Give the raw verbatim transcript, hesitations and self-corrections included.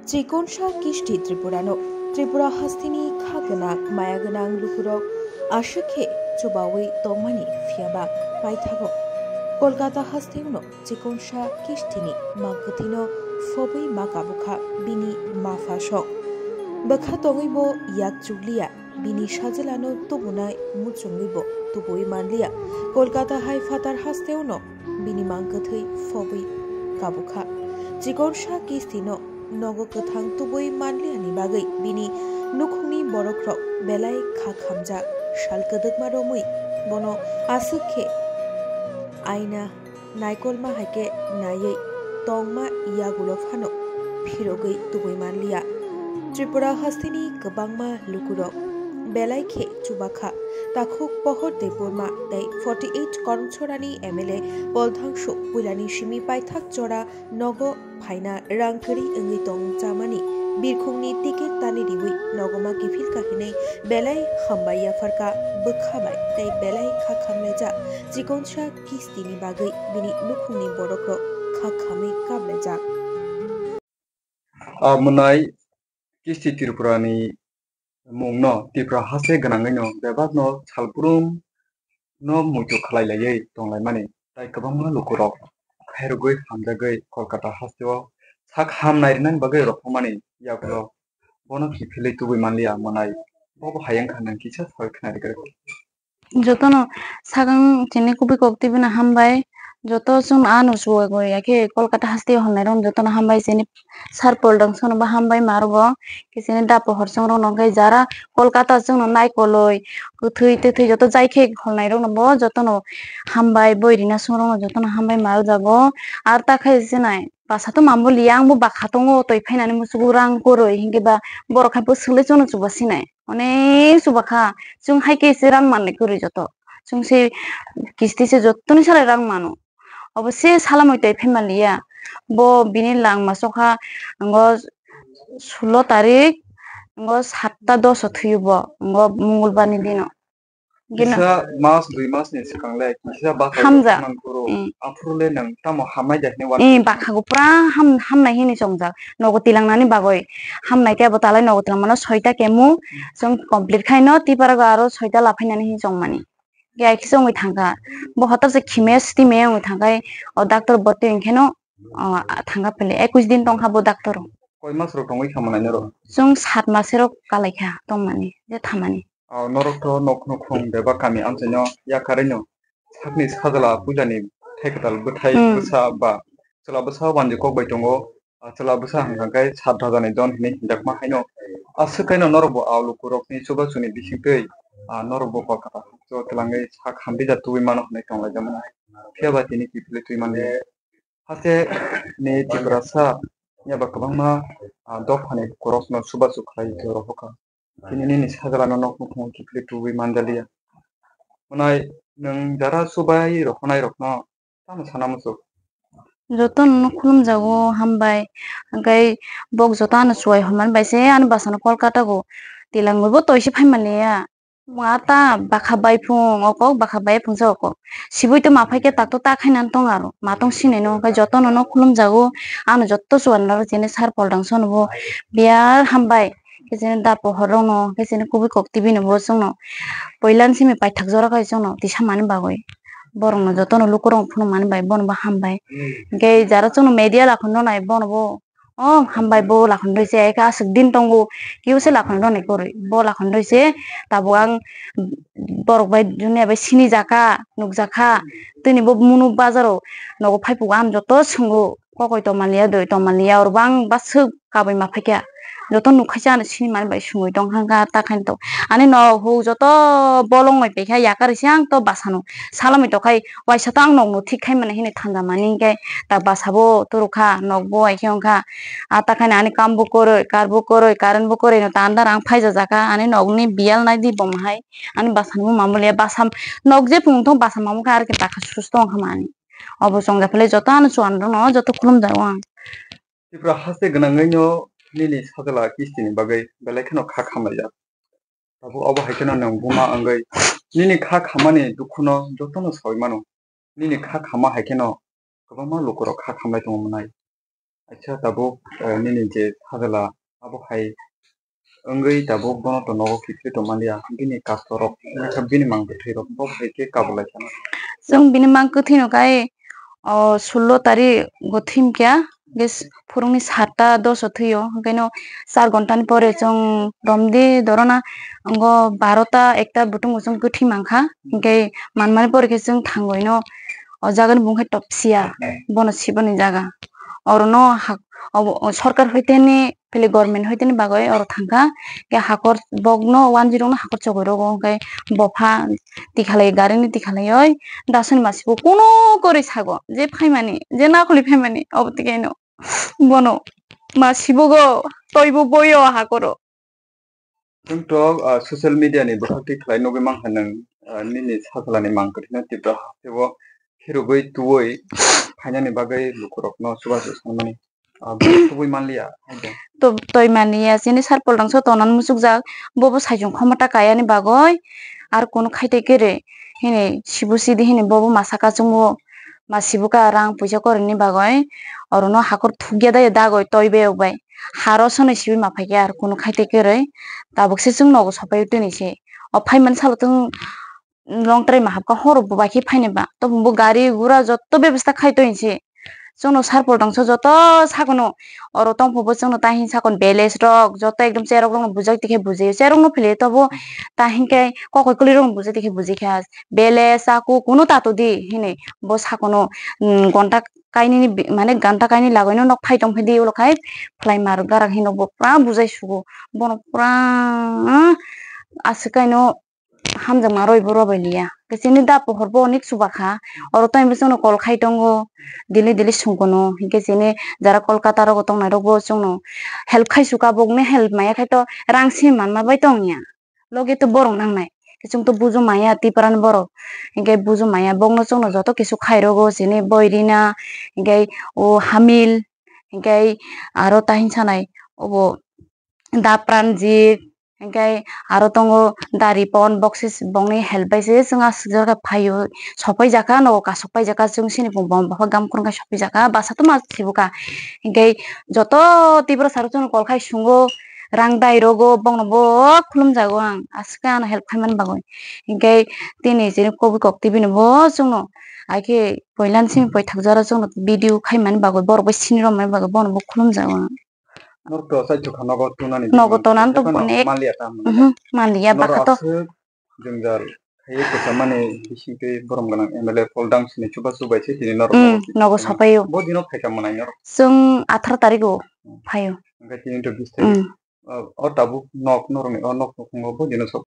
Chikonsa kisti Tripurano, Tripura hasteni kha gwnang, maya gwnang lukurok aswk khe chubaui tongmani phiyaba paithago Kolkata hasteuno chikonsa kistini mangkwthwino phobwi ma kabukha bini mapha sok. Bwkha tongwibo yak chukliya, bini sajwlano tubunai muchungwibo tubui manliya. Kolkata hai phatar hasteuno bini mangkwthwi phobwi kabukha. Chikonsa kistino nogo kwthang tubui manliyani bagwi bini nukhungni borokrok belai kha khamjak. Sal kwdwkma romwi bono aswk khe aina naikolma hai khe naiwi tongma yagulo phano phirogwi tubui manliya. Tripura hasteni kwbangma lukurok belai khe chubakha. Takhuk Pohor Debbarma tei forty eight Kormchorani M L A Polthangsu puilani simi paithak jora nogo phaina rang kwrwi wngwi tong chamani birkhungni ticket tani riwi nogoma kiphil kahinwi belai hambai yapharkha bwkha bai tei belai kha khamlaijak chikonsa kistini bagwi bini nukhungni borokrok kha khamwi kaplaijak. A mwnai kisti Tripurani mungno Tripura haste gwnangwino bebakno salbrum no muitu khlai laiwi tonglaimani, tai kwbangma lukurok khairogwi hamjagwi Kolkata hasteo sak hamnai rinani bagwi rohormani yagulo bono kiphilwi tubui manliya mwnai. Bobo hai wngkha, nwng kisa soi khwnarigwrwk. Jotono sakang chini kubui kok tibino hambai, joto chwng ano chuwagwi yakhe Kolkata hasteo hwnnairokno jotono hambai chini. Sir Polthangsuno bo hambai marogo, khe chini da pohor chwngrokno, hwnkhe jara Kolkata chwngno naikolwi kwthwi twthwi joto jaikhe holnairokno bo jotono hambai, boi rina chwngrokno jotono hambai marojago. Ar takhe chinai basa to mambo liya, ang bo bakha tongo, toi phainani musugo rang kwrwi, hinkhe ba borok hai bwswk le chwngno chuba sinai, onek chuba kha, chwng hai khe se rang manlai kwrwi joto, chwng se kisti se jotoni salai rang mano. Obo se salamwi tei phai manliya. Bo bini langma sokha, ngo sulo tarik, ngo satta dos o thwiyo bo, ngo Mongolbar ni dino. Gino. Kisa mas, dui mas ni swkang le kisa bakha Hamjak. Nang kuro. Mm. Aphuru le nang tamo hamnai da hini wan. Eh, bakha go pura ham-, hamnai hini chongjak. Nogo tilangnani bagwi. Hamnai khe abo talai nogo tilang mano soita kemu. Mm. Chwng complete khai no, tipara go aro soita laphainani hini chongmani. Khe ai khe se wngwi thangkha. Bo hotor se khime stime wngwi thangkha. O doctor boti wngkhe no, o, thangkha phele. Ekwis din tongkha bo doctor. Koi mas rok tongwi kha manai norok? Chwng sat mas rok kalaikha tongmani, je thamani. O norok to nok nukhung bebak kami amchaino yakarino sakni sajla puilani thai kwtal bwthai Hmm. Bwsa ba chwla bwsa wanjwi kok bai tongo. A chwla bwsa hwnkha khe sat hajani don hinwi hinjakma haino. Aswk kaino norokbo a lukurokni chubachuni bisingtwi, a, norokbo Kolkata hasteo twlangwi sak hamrija tubui mano hwnwi tonglaijak mano. Phiya ba tini kiphilwi twi manliya. Haste ni Tiprasa yaba kwbangma, a, dophani lukurokno chubachu khlai rohorkha. Tini nini sajlano nok nukhungo kiphilwi tubui manjaliya. Mwnai nwng jara chubai rohornairokno tamo sana muchuk? Jotono no khulumjago, hambai. Hwnkhe bok joto ano chubai hwnmani bai se ani bwsano Kolkata go tilangwi bo toise phai manliya. Wngma ta bakha bai phung, o kok bakha bai phung se o kok. Sibui to ma phai khe tak to ta khainani tong aro. Ma tong sinai no, hwnkhe jotono no khulumjago. Ano joto chuanrok chini sir Polthangsuno bo biya hambai. Khe chini da pohor rokno, khe chini kubui kok tibino bo chwngno poilani simi paithak jora khai chwngno tisa mani bagwi. Borokno jotono lukurokno phunukmani bai bono bo hambai. Hwnkhe jara chwngno media lakhunrok nai bono bo, o hambai bo lakhunrwi se, khe aswk din tongo, kebo se lakhunrok nai kwrwi. Bo lakhunrwi se tabuk ang borok bai dunia bai sinijakha, nukjakha. Twini bo munu bazaro nogo phaipugo, ang joto swngo. Kokoi tongmaliya, doi tongmaliya, oro bang baswk kabui ma phaikha. Joto nukhaisa ano sinimani bai sungwi tongkha, ta khainto. Ani nok huk joto bolong bai paikha, yakar se ang to bwsano salamwi tongkhai, waisa to ang nokno thik khai mani hini thanjamani hinkhe ta bwsabo turukha, nokbo ai khe wngkha. A ta khaina ani kambo kwrwi, karbo kwrwi, current bo kwrwi no ta andar ang phaijajakha, ani nokni biyal naidi bo mahai, ani bwsano bo mamaliya, bwsa nok je phunukthung bwsa mamukha, arokhe takha susto wngkha mani. Obo chongjak phale joto ano chuanrokno joto khulumjago ang. Tripura haste gwnangwi no nini sajla kistini bagwi belai kheno kha khamlaijak. Tabuk obo hai kheno nwng buma wngwi nini kha khammani dukhuno jotono saui mano. Nini kha khamma hai kheno kwbangma lukurok kha khamlai tongo mwnai. Acha tabuk, eh, nini je sajla abo hai wngwi tabuk bono to nogo kiphilwi tongmani ya, bini kastorok wngkha bini mang bwthwirok bo hai khe kabulai kheno. Chwng bini mang kwthwino kai, o, sullo tarik go thwimkha, hwnkhe phurungni satta dos o thwio, hwnkhe no char ghonta ni pore chwng romdi dorona, ongo barota ekta butung bo chwng kwthwi mankha, hwnkhe manmani pore khe chwng thangwi no o jaga ni bumung khe Topsia, bono siboni jaga. Orono ha-, obo, o, sorkar hoiteni, pele government hoiteni bagwi oro thangkha. Khe hakor bokno one zero no hakor chogwi rogo, hwnkhe bopha tikhalai, garini tikhalaioi dasoni masibo kuno kwrwi sago, je phaimani, je nakholi phaimani, obo tikaino bono masibogo toibo boyo hakoro. Chwng tok, ah, social media ni bwkhak twi khlai nugwi mankha nwng, ah, nini sajla ni mang kwthwino Tipra hasteo khirogwi tuwi phainani bagwi lukurokno chubachu sanmani, ah, bo kubui manliya, hai de. To-, toi manliya, chini sar poldangso tonan muchukjak, bobo saichung khomota kayani bagwi, ar kunu khaitwi kwrwi hini sibu sidi hini bobo masa kachungo, ma sibu ka rang puisa kwrwini bagwi, orono hakor thukya dai dagwi toi beyok bai. Haro sonoi sibui ma phaikhe ar kunu khaitwi kwrwi, tabuk se chwng nogo sopai toni se. O phaimani salo chwng long trai ma hapkha, horo bo bai khe phaini ba. To bo gari gura joto bebasta khai toni se. Chwngno sar poldangso joto sakono oro tongphubo chwngno tahin sakon beles rok joto ekdom cherok rokno bujak tikhe bujio. Cherokno phile tobo tahin khe kokoi kwlwi rokno bujak tikhe bujikha. Beles, chaku kunu tato di hini bo sakono, mm, gonta kainwini bi-, mane ganta kainwi lagwino nok phai tongphidi ulo khai phlai mar garak hino bo pura bujai sugo bono pura, ah, aswk kaino hamjakma rwi bo rw bai liya. Khe chini da pohor bo onek chuba kha, oro tei bo chwngno call khai tongo, daily daily sungkono, hinkhe chini jara Kolkata rogo tongnai rok bo chwngno help khai suka, bokni help maya khai to rang si manma bai tongya. Logi to borok nangnai. Chwng to buju maya Tiprani borok. Hinkhe buju maya bokno chwngno joto kisu khairogo chini Boirina, hinkhe o Hamil, hinkhe aro tahin sanai obo Dapranjit, hinkhe aro tongo Daripon, bokse bokni help bai se chwng aswk jora phaio, sopai jaka nogo kasuk pai jaka chwng sini pung bom bopha gam khurung khe sopai jaka basa to ma sibuka. Hinkhe joto Tiprasa rok chwngno call khai sungo. Rang dai rogo bokno bo khulum jago ang aswk ano help khaimani bagwi. Hinkhe tini chini kobui kok twi bini bo chwngno aikhe poilani simi poithak jora chwngno video khaimani bagwi borok bai sini romani bagwi bono bo khulum jago ang. Norok to chaithok kha nogo tonani nogo bini tonani to jephano onek maliya ta mwnai. Mhm, maliya norok bakha to aswk jwngjal khaiwi kwchamani bisingtwi borom gwnang M L A Poldang sini chubachu bai se tini norok mm, nogo nogo sopaio. Bo dino phaikha mwnai norok. Chwng atharo tarigo phaio. Hwnkhe tini to bis tarik. Mm. O, o tabuk nok norokni o nok nukhungo bo dino sok.